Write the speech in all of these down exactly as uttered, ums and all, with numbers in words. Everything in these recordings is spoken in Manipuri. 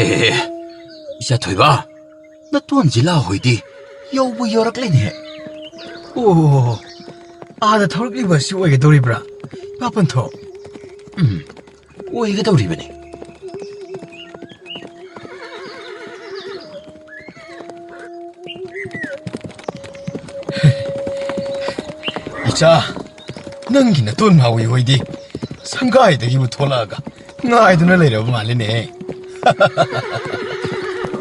ꯑꯦ, ꯏꯆꯥ ꯊꯣꯏꯕ, ꯅꯇꯣꯟ ꯖꯤꯂꯥ ꯍꯣꯏꯗꯤ ꯌꯧꯕꯨ ꯌꯧꯔꯛꯂꯦꯅꯦ꯫ ꯑꯣ, ꯑꯥꯗ ꯊꯧꯔꯛꯂꯤꯕ ꯑꯁꯤ ꯑꯣꯏꯒꯗꯧꯔꯤꯕ꯭ꯔꯥ? ꯄꯥꯄꯟꯊꯣ꯫ ꯎꯝ, ꯑꯣꯏꯒꯗꯧꯔꯤꯕꯅꯤ꯫ ꯏꯆꯥ, ꯅꯪꯒꯤ ꯅꯇꯣꯟ ꯃꯥꯎꯏ ꯍꯣꯏꯗꯤ ꯁꯪꯒꯥꯏꯗꯒꯤꯕꯨ ꯊꯣꯛꯂꯛꯑꯒ ꯉꯥꯏꯗꯨꯅ ꯂꯩꯔꯕ ꯃꯥꯜꯂꯤꯅꯦ꯫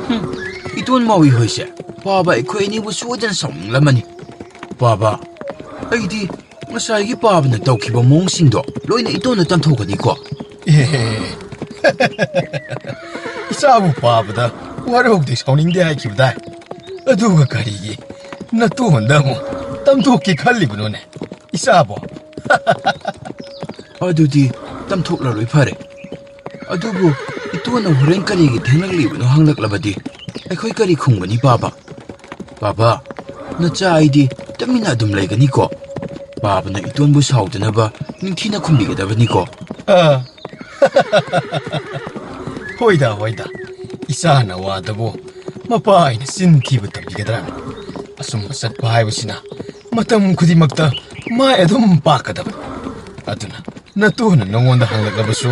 ꯍꯨꯝ, ꯏꯇꯣꯟ ꯃꯥꯎꯏ ꯍꯣꯏꯁꯦ ꯄꯥꯕ ꯑꯩꯈꯣꯏ ꯑꯅꯤꯕꯨ ꯁꯣꯏꯗꯅ ꯁꯥꯎꯅꯤꯡꯂꯝꯃꯅꯤ꯫ ꯄꯥꯕ, ꯑꯩꯗꯤ ꯉꯁꯥꯏꯒꯤ ꯄꯥꯕꯅ ꯇꯧꯈꯤꯕ ꯃꯑꯣꯡꯁꯤꯡꯗꯣ ꯂꯣꯏꯅ ꯏꯇꯣꯟꯗ ꯇꯝꯊꯣꯛꯀꯅꯤꯀꯣ꯫ ꯑꯦ, ꯏꯆꯥꯕꯨ ꯄꯥꯕꯗ ꯋꯥꯔꯧꯗꯦ, ꯁꯥꯎꯅꯤꯡꯗꯦ ꯍꯥꯏꯈꯤꯕꯗꯥꯏ? ꯑꯗꯨꯒ ꯀꯔꯤꯒꯤ ꯅꯇꯨ ꯍꯣꯟꯗ ꯑꯃꯨꯛ ꯇꯝꯊꯣꯛꯀꯦ ꯈꯜꯂꯤꯕꯅꯣꯅꯦ, ꯏꯆꯥꯕꯣ? ꯑꯗꯨꯗꯤ ꯇꯝꯊꯣꯛꯂꯔꯣꯏ, ꯐꯔꯦ꯫ ꯑꯗꯨꯕꯨ ꯏꯇꯣꯟꯅ ꯍꯣꯔꯦꯟ ꯀꯔꯤꯒꯤ ꯊꯦꯡꯂꯛꯂꯤꯕꯅꯣ ꯍꯪꯂꯛꯂꯕꯗꯤ ꯑꯩꯈꯣꯏ ꯀꯔꯤ ꯈꯨꯝꯒꯅꯤ, ꯄꯥꯕ? ꯄꯥꯕ, ꯅꯆꯥ ꯑꯩꯗꯤ ꯇꯨꯃꯤꯟꯅ ꯑꯗꯨꯝ ꯂꯩꯒꯅꯤꯀꯣ? ꯄꯥꯕꯅ ꯏꯇꯣꯟꯕꯨ ꯁꯥꯎꯗꯅꯕ ꯅꯤꯡꯊꯤꯅ ꯈꯨꯝꯕꯤꯒꯗꯕꯅꯤꯀꯣ꯫ ꯑ, ꯍꯣꯏꯗ, ꯍꯣꯏꯗ, ꯏꯆꯥꯅ ꯋꯥꯗꯕꯨ ꯃꯄꯥ ꯑꯩꯅ ꯆꯤꯟ ꯊꯤꯕ ꯇꯝꯕꯤꯒꯗ꯭ꯔꯥꯅꯦ? ꯑꯆꯨꯝꯕ ꯆꯠꯄ ꯍꯥꯏꯕꯁꯤꯅ ꯃꯇꯝ ꯈꯨꯗꯤꯡꯃꯛꯇ ꯃꯥꯏ ꯑꯗꯨꯝ ꯄꯥꯛꯀꯗꯕꯅꯤ꯫ ꯑꯗꯨꯅ ꯅꯇꯨꯅ ꯅꯉꯣꯟꯗ ꯍꯪꯂꯛꯂꯕꯁꯨ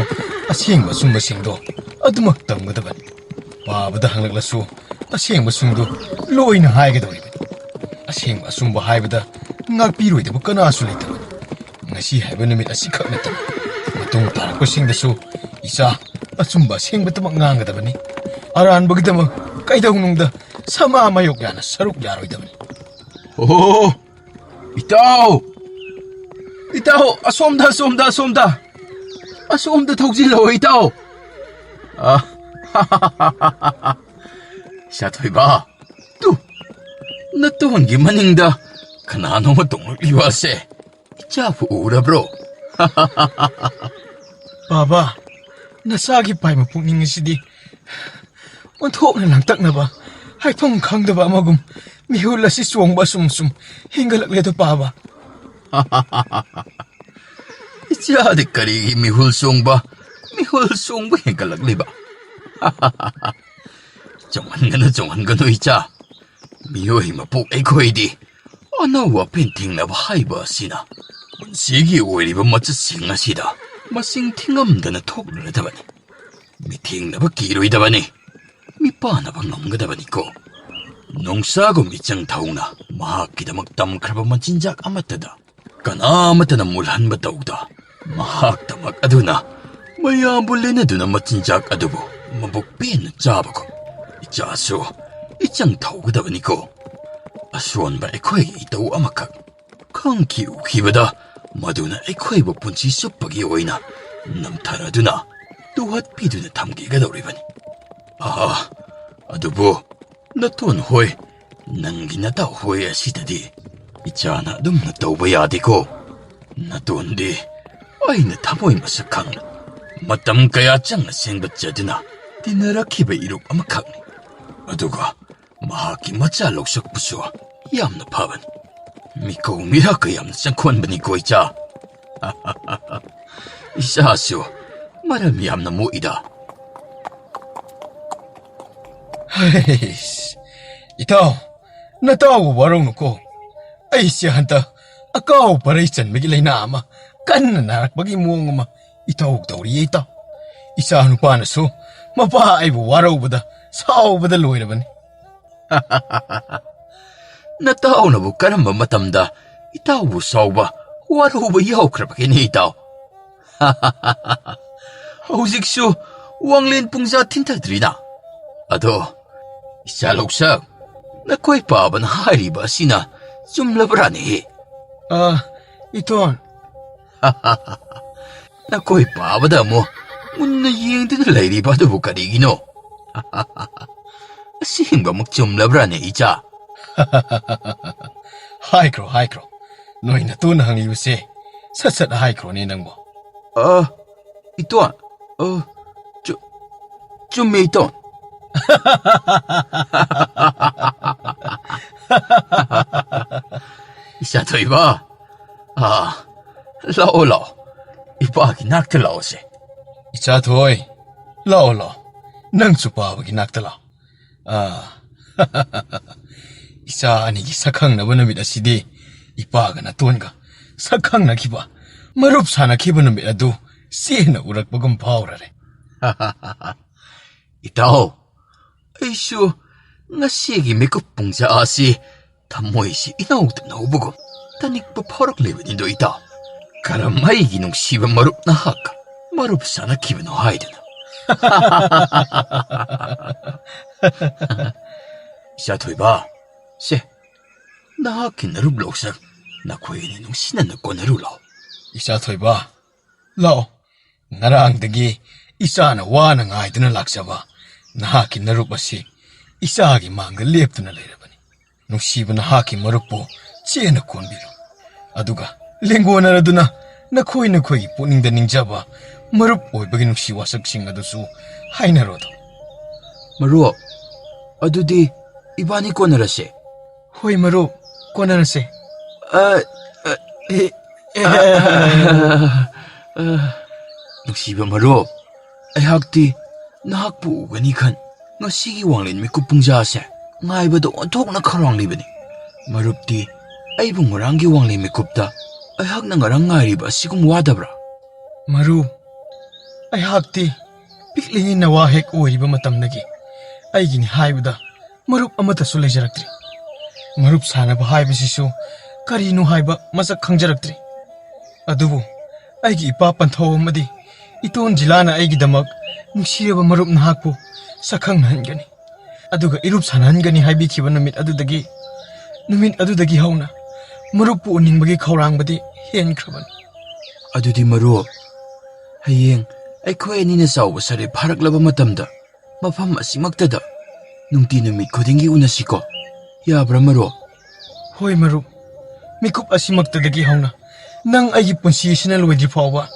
ꯑꯁꯦꯡꯕ ꯑꯆꯨꯝꯕꯁꯤꯡꯗꯣ ꯑꯗꯨꯃꯛ ꯇꯝꯒꯗꯕꯅꯤ꯫ ꯄꯥꯕꯗ ꯍꯪꯂꯛꯂꯁꯨ ꯑꯁꯦꯡꯕꯁꯤꯡꯗꯨ ꯂꯣꯏꯅ ꯍꯥꯏꯒꯗꯧꯔꯤꯕꯅꯤ꯫ ꯑꯁꯦꯡꯕ ꯑꯆꯨꯝꯕ ꯍꯥꯏꯕꯗ ꯉꯥꯛꯄꯤꯔꯣꯏꯗꯕ ꯀꯅꯥꯁꯨ ꯂꯩꯇꯕꯅꯤ꯫ ꯉꯁꯤ ꯍꯥꯏꯕ ꯅꯨꯃꯤꯠ ꯑꯁꯤꯈꯛ ꯅꯠꯇꯅ ꯃꯇꯨꯡ ꯇꯥꯔꯛꯄꯁꯤꯡꯗꯁꯨ ꯏꯆꯥ ꯑꯆꯨꯝꯕ ꯑꯁꯦꯡꯕꯗꯃꯛ ꯉꯥꯡꯒꯗꯕꯅꯤ꯫ ꯑꯔꯥꯟꯕꯒꯤꯗꯃꯛ ꯀꯩꯗꯧꯅꯨꯡꯗ ꯁꯃꯥ ꯃꯥꯌꯣꯛ ꯌꯥꯅ ꯁꯔꯨꯛ ꯌꯥꯔꯣꯏꯗꯕꯅꯤ꯫ ꯑꯣ, ꯏꯇꯥꯎ! ꯏꯇꯥꯎ, ꯑꯁꯣꯝꯗ, ꯑꯁꯣꯝꯗ, ꯑꯁꯣꯝꯗ! ꯑꯁꯣꯝꯗ ꯊꯧꯖꯤꯜꯂꯛꯑꯣ, ꯏꯇꯥꯎ! ꯑ, ꯏꯆꯥ ꯊꯣꯏꯕ, ꯇꯨ, ꯅꯇꯣꯟꯒꯤ ꯃꯅꯤꯡꯗ ꯀꯅꯥꯅꯣꯃ ꯇꯣꯡꯂꯛꯂꯤꯕ ꯑꯁꯦ ꯏꯆꯥꯕꯨ ꯎꯔꯕ꯭ꯔꯣ? ꯄꯥꯕ, ꯅꯆꯥꯒꯤ ꯄꯥꯏꯕ ꯄꯨꯛꯅꯤꯡ ꯑꯁꯤꯗꯤ ꯑꯣꯟꯊꯣꯛꯅ ꯂꯥꯡꯇꯛꯅꯕ, ꯍꯥꯏꯐꯝ ꯈꯪꯗꯕ ꯑꯃꯒꯨꯝ ꯃꯤꯍꯨꯜ ꯑꯁꯤ ꯆꯣꯡꯕ ꯑꯁꯨꯝ ꯑꯁꯨꯝ ꯍꯦꯟꯒꯠꯂꯛꯂꯦꯗꯣ, ꯄꯥꯕ꯫ ꯏꯆꯥꯗꯤ ꯀꯔꯤꯒꯤ ꯃꯤꯍꯨꯜ ꯆꯣꯡꯕ, ꯃꯤꯍꯨꯜ ꯆꯣꯡꯕ ꯍꯦꯟꯒꯠꯂꯛꯂꯤꯕ? ꯆꯣꯡꯍꯟꯒꯅꯨ, ꯆꯣꯡꯍꯟꯒꯅꯨ, ꯏꯆꯥ꯫ ꯃꯤꯑꯣꯏ ꯃꯄꯣꯛ ꯑꯩꯈꯣꯏꯗꯤ ꯑꯅꯧꯕ ꯑꯄꯦꯟ ꯊꯦꯡꯅꯕ ꯍꯥꯏꯕ ꯑꯁꯤꯅ ꯄꯨꯟꯁꯤꯒꯤ ꯑꯣꯏꯔꯤꯕ ꯃꯆꯠꯁꯤꯡ ꯑꯁꯤꯗ ꯃꯁꯤꯡ ꯊꯤꯉꯝꯗꯅ ꯊꯣꯛꯂꯨꯔꯗꯕꯅꯤ꯫ ꯃꯤꯊꯦꯡꯅꯕ ꯀꯤꯔꯣꯏꯗꯕꯅꯤ꯫ ꯃꯤꯄꯥꯟꯅꯕ ꯉꯝꯒꯗꯕꯅꯤꯀꯣ꯫ ꯅꯣꯡꯁꯥꯒꯨꯝ ꯏꯆꯪ ꯊꯧꯅ ꯃꯍꯥꯛꯀꯤꯗꯃꯛ ꯇꯝꯈ꯭ꯔꯕ ꯃꯆꯤꯟꯖꯥꯛ ꯑꯃꯠꯇꯗ ꯀꯅꯥ ꯑꯃꯠꯇꯅ ꯃꯨꯜꯍꯟꯕ ꯇꯧꯗ, ꯃꯍꯥꯛꯇꯃꯛ ꯑꯗꯨꯅ ꯃꯌꯥꯝꯕꯨ ꯂꯦꯟꯅꯗꯨꯅ ꯃꯆꯤꯟꯖꯥꯛ ꯑꯗꯨꯕꯨ ꯃꯕꯨꯛ ꯄꯦꯟꯅ ꯆꯥꯕꯒꯨꯝ, ꯏꯆꯥꯁꯨ ꯏꯆꯪ ꯊꯧꯒꯗꯕꯅꯤꯀꯣ꯫ ꯑꯁꯣꯟꯕ ꯑꯩꯈꯣꯏꯒꯤ ꯏꯇꯧ ꯑꯃꯈꯛ ꯈꯪꯈꯤ ꯎꯈꯤꯕꯗ ꯃꯗꯨꯅ ꯑꯩꯈꯣꯏꯕꯨ ꯄꯨꯟꯁꯤ ꯆꯨꯞꯄꯒꯤ ꯑꯣꯏꯅ ꯅꯝꯊꯔꯗꯨꯅ ꯇꯨꯍꯠꯄꯤꯗꯨꯅ ꯊꯝꯈꯤꯒꯗꯧꯔꯤꯕꯅꯤ꯫ ꯑꯥ, ꯑꯗꯨꯕꯨ ꯅꯇꯣꯟ ꯍꯣꯏ, ꯅꯪꯒꯤ ꯅꯇꯥꯎ ꯍꯣꯏ ꯑꯁꯤꯗꯗꯤ ꯏꯆꯥꯅ ꯑꯗꯨꯝꯅ ꯇꯧꯕ ꯌꯥꯗꯦꯀꯣ꯫ ꯅꯇꯣꯟꯗꯤ ꯑꯩꯅ ꯊꯃꯣꯏ ꯃꯁꯛ ꯈꯪꯅ ꯃꯇꯝ ꯀꯌꯥ ꯆꯪꯅ ꯁꯦꯝꯒꯠꯆꯗꯨꯅ ꯇꯤꯟꯅꯔꯛꯈꯤꯕ ꯏꯔꯨꯞ ꯑꯃꯈꯛꯅꯤ꯫ ꯑꯗꯨꯒ ꯃꯍꯥꯛꯀꯤ ꯃꯆꯥ ꯂꯧꯁꯛꯄꯁꯨ ꯌꯥꯝꯅ ꯐꯕꯅꯤ꯫ ꯃꯤꯀꯧ ꯃꯤꯔꯥꯛꯀ ꯌꯥꯝꯅ ꯆꯪꯈꯣꯟꯕꯅꯤꯀꯣ, ꯏꯆꯥ꯫ ꯏꯆꯥꯁꯨ ꯃꯔꯝ ꯌꯥꯝꯅ ꯃꯣꯛꯏꯗ꯫ ꯍꯩꯁ, ꯏꯇꯥꯎ, ꯅꯇꯥꯎꯕꯨ ꯋꯥꯔꯧꯅꯨꯀꯣ꯫ ꯑꯩꯁꯦ ꯍꯟꯗꯛ ꯑꯀꯥꯎ ꯄꯔꯩ ꯆꯟꯕꯒꯤ ꯂꯥꯏꯅꯥ ꯑꯃ ꯀꯟꯅ ꯅꯥꯔꯛꯄꯒꯤ ꯃꯑꯣꯡ ꯑꯃ ꯏꯇꯧ ꯇꯧꯔꯤꯌꯦ, ꯏꯇꯥꯎ꯫ ꯏꯆꯥ ꯅꯨꯄꯥꯅꯁꯨ ꯃꯄꯥ ꯑꯩꯕꯨ ꯋꯥꯔꯧꯕꯗ ꯁꯥꯎꯕꯗ ꯂꯣꯏꯔꯕꯅꯤ꯫ ꯅꯇꯥꯎꯅꯕꯨ ꯀꯔꯝꯕ ꯃꯇꯝꯗ ꯏꯇꯥꯎꯕꯨ ꯁꯥꯎꯕ, ꯋꯥꯔꯧꯕ ꯌꯥꯎꯈ꯭ꯔꯕꯒꯦꯅꯦ, ꯏꯇꯥꯎ? ꯍꯧꯖꯤꯛꯁꯨ ꯋꯥꯡꯂꯦꯟ ꯄꯨꯡꯖꯥ ꯊꯤꯟꯊꯗ꯭ꯔꯤꯅ꯫ ꯑꯗꯣ, ꯏꯆꯥ ꯂꯧꯁꯛ, ꯅꯈꯣꯏ ꯄꯥꯕꯅ ꯍꯥꯏꯔꯤꯕ ꯑꯁꯤꯅ ꯆꯨꯝꯂꯕ꯭ꯔꯥꯅꯦꯍꯦ? ꯑ, ꯏꯇꯣꯟ꯫ ꯅꯈꯣꯏ ꯄꯥꯕꯗ ꯑꯃꯨꯛ ꯃꯨꯟꯅ ꯌꯦꯡꯗꯨꯅ ꯂꯩꯔꯤꯕ ꯑꯗꯨꯕꯨ ꯀꯔꯤꯒꯤꯅꯣ? ꯑꯁꯦꯡꯕꯃꯛ ꯆꯨꯝꯂꯕ꯭ꯔꯥꯅꯦ, ꯏꯆꯥ? ꯍꯥꯏꯈ꯭ꯔꯣ, ꯍꯥꯏꯈ꯭ꯔꯣ꯫ ꯅꯣꯏ ꯅꯇꯨꯅ ꯍꯪꯂꯤꯕꯁꯦ ꯁꯠ ꯁꯠ ꯍꯥꯏꯈ꯭ꯔꯣꯅꯦ ꯅꯪꯕꯣ꯫ ꯑ, ꯏꯇꯣꯟ, ꯑ, ꯆꯨ-, ꯆꯨꯝꯃꯦ, ꯏꯇꯣꯟ꯫ ꯏꯆꯥ ꯊꯣꯏꯕ, ꯑ, ꯂꯥꯛꯑꯣ, ꯂꯥꯛꯑꯣ꯫ ꯏꯄꯥꯒꯤ ꯅꯥꯛꯇ ꯂꯥꯛꯑꯣꯁꯦ꯫ ꯏꯆꯥ ꯊꯣꯏ, ꯂꯥꯛꯑꯣ, ꯂꯥꯛꯑꯣ꯫ ꯅꯪꯁꯨ ꯄꯥꯕꯒꯤ ꯅꯥꯛꯇ ꯂꯥꯛꯑꯣ꯫ ꯑꯥ, ꯏꯆꯥ ꯑꯅꯤꯒꯤ ꯁꯛꯈꯪꯅꯕ ꯅꯨꯃꯤꯠ ꯑꯁꯤꯗꯤ ꯏꯄꯥꯒ ꯅꯇꯣꯟꯒ ꯁꯛꯈꯪꯅꯈꯤꯕ, ꯃꯔꯨꯞ ꯁꯥꯟꯅꯈꯤꯕ ꯅꯨꯃꯤꯠ ꯑꯗꯨ ꯆꯦꯠꯅ ꯎꯔꯛꯄꯒꯨꯝ ꯐꯥꯎꯔꯔꯦ꯫ ꯏꯇꯥꯎ, ꯑꯩꯁꯨ ꯉꯁꯤꯒꯤ ꯃꯤꯀꯨꯞ ꯄꯨꯡꯖꯥ ꯑꯁꯤ ꯊꯃꯣꯏꯁꯤ ꯏꯅꯧꯗ ꯅꯧꯕꯒꯨꯝ ꯇꯅꯤꯛꯄ ꯐꯥꯎꯔꯛꯂꯤꯕꯅꯤꯗꯣ ꯏꯇꯥꯎ꯫ ꯀꯔꯝ ꯑꯩꯒꯤ ꯅꯨꯡꯁꯤꯕ ꯃꯔꯨꯞ ꯅꯍꯥꯛꯀ ꯃꯔꯨꯞ ꯁꯥꯟꯅꯈꯤꯕꯅꯣ ꯍꯥꯏꯗꯨꯅ꯫ ꯏꯆꯥ ꯊꯣꯏꯕ, ꯁꯦ, ꯅꯍꯥꯛꯀꯤ ꯅꯔꯨꯞ ꯂꯧꯁꯛ ꯅꯈꯣꯏ ꯑꯅꯤ ꯅꯨꯡꯁꯤꯅꯅ ꯀꯣꯟꯅꯔꯨ ꯂꯥꯎ꯫ ꯏꯆꯥ ꯊꯣꯏꯕ, ꯂꯥꯛꯑꯣ꯫ ꯉꯔꯥꯡꯗꯒꯤ ꯏꯆꯥꯅ ꯋꯥꯅ ꯉꯥꯏꯗꯨꯅ ꯂꯥꯛꯆꯕ ꯅꯍꯥꯛꯀꯤ ꯅꯔꯨꯞ ꯑꯁꯤ ꯏꯆꯥꯒꯤ ꯃꯥꯡꯗ ꯂꯦꯞꯇꯨꯅ ꯂꯩꯔꯕꯅꯤ꯫ ꯅꯨꯡꯁꯤꯕ ꯅꯍꯥꯛꯀꯤ ꯃꯔꯨꯞꯄꯨ ꯆꯦꯠꯅ ꯀꯣꯟꯕꯤꯔꯣ꯫ ꯑꯗꯨꯒ ꯂꯦꯡꯒꯣꯟꯅꯔꯗꯨꯅ ꯅꯈꯣꯏ ꯅꯈꯣꯏꯒꯤ ꯄꯨꯛꯅꯤꯡꯗ ꯅꯤꯡꯖꯕ ꯃꯔꯨꯞ ꯑꯣꯏꯕꯒꯤ ꯅꯨꯡꯁꯤ ꯋꯥꯁꯛꯁꯤꯡ ꯑꯗꯨꯁꯨ ꯍꯥꯏꯅꯔꯣꯗꯣ꯫ ꯃꯔꯨꯞ, ꯑꯗꯨꯗꯤ ꯏꯕꯥꯅꯤ ꯀꯣꯟꯅꯔꯁꯦ꯫ ꯍꯣꯏ ꯃꯔꯨꯞ, ꯀꯣꯟꯅꯔꯁꯦ꯫ ꯑ, ꯑ, ꯑꯦ, ꯑꯦ, ꯑ, ꯑ, ꯅꯨꯡꯁꯤꯕ ꯃꯔꯨꯞ, ꯑꯩꯍꯥꯛꯇꯤ ꯅꯍꯥꯛꯄꯨ ꯎꯒꯅꯤ ꯈꯟ ꯉꯁꯤꯒꯤ ꯋꯥꯡꯂꯦꯟ ꯃꯤꯀꯨꯞ ꯄꯨꯡꯖꯥꯁꯦ ꯉꯥꯏꯕꯗ ꯑꯣꯟꯊꯣꯛꯅ ꯈꯧꯔꯥꯡꯂꯤꯕꯅꯤ꯫ ꯃꯔꯨꯞꯇꯤ ꯑꯩꯕꯨ ꯉꯔꯥꯡꯒꯤ ꯋꯥꯡꯂꯦꯟ ꯃꯤꯀꯨꯞꯇ ꯑꯩꯍꯥꯛꯅ ꯉꯔꯥꯡ ꯉꯥꯏꯔꯤꯕ ꯑꯁꯤꯒꯨꯝ ꯋꯥꯗꯕ꯭ꯔꯥ? ꯃꯔꯨꯞ, ꯑꯩꯍꯥꯛꯇꯤ ꯄꯤꯛꯂꯤꯉꯩ ꯅꯋꯥ ꯍꯦꯛ ꯑꯣꯏꯔꯤꯕ ꯃꯇꯝꯗꯒꯤ ꯑꯩꯒꯤꯅꯤ ꯍꯥꯏꯕꯗ ꯃꯔꯨꯞ ꯑꯃꯠꯇꯁꯨ ꯂꯩꯖꯔꯛꯇ꯭ꯔꯤ꯫ ꯃꯔꯨꯞ ꯁꯥꯟꯅꯕ ꯍꯥꯏꯕꯁꯤꯁꯨ ꯀꯔꯤꯅꯣ ꯍꯥꯏꯕ ꯃꯁꯛ ꯈꯪꯖꯔꯛꯇ꯭ꯔꯤ꯫ ꯑꯗꯨꯕꯨ ꯑꯩꯒꯤ ꯏꯄꯥ ꯄꯟꯊꯧ ꯑꯃꯗꯤ ꯏꯇꯣꯟ ꯖꯤꯂꯥꯅ ꯑꯩꯒꯤꯗꯃꯛ ꯅꯨꯡꯁꯤꯔꯕ ꯃꯔꯨꯞ ꯅꯍꯥꯛꯄꯨ ꯁꯛꯈꯪꯅꯍꯟꯒꯅꯤ, ꯑꯗꯨꯒ ꯏꯔꯨꯞ ꯁꯥꯟꯅꯍꯟꯒꯅꯤ ꯍꯥꯏꯕꯤꯈꯤꯕ ꯅꯨꯃꯤꯠ ꯑꯗꯨꯗꯒꯤ, ꯅꯨꯃꯤꯠ ꯑꯗꯨꯗꯒꯤ ꯍꯧꯅ ꯃꯔꯨꯞꯄꯨ ꯎꯅꯤꯡꯕꯒꯤ ꯈꯧꯔꯥꯡꯕꯗꯤ ꯍꯦꯟꯈ꯭ꯔꯕꯅꯤ꯫ ꯑꯗꯨꯗꯤ ꯃꯔꯨꯞ, ꯍꯌꯦꯡ ꯑꯩꯈꯣꯏ ꯑꯅꯤꯅ ꯆꯥꯎꯕ ꯁꯔꯦ ꯐꯥꯔꯛꯂꯕ ꯃꯇꯝꯗ ꯃꯐꯝ ꯑꯁꯤꯃꯛꯇꯗ ꯅꯨꯡꯇꯤ ꯅꯨꯃꯤꯠ ꯈꯨꯗꯤꯡꯒꯤ ꯎꯅꯁꯤꯀꯣ꯫ ꯌꯥꯕ꯭ꯔꯥ ꯃꯔꯨꯞ? ꯍꯣꯏ ꯃꯔꯨꯞ, ꯃꯤꯀꯨꯞ ꯑꯁꯤꯃꯛꯇꯗꯒꯤ ꯍꯧꯅ ꯅꯪ ꯑꯩꯒꯤ ꯄꯨꯟꯁꯤ ꯑꯁꯤꯅ ꯂꯣꯏꯗ꯭ꯔꯤ ꯐꯥꯎꯕ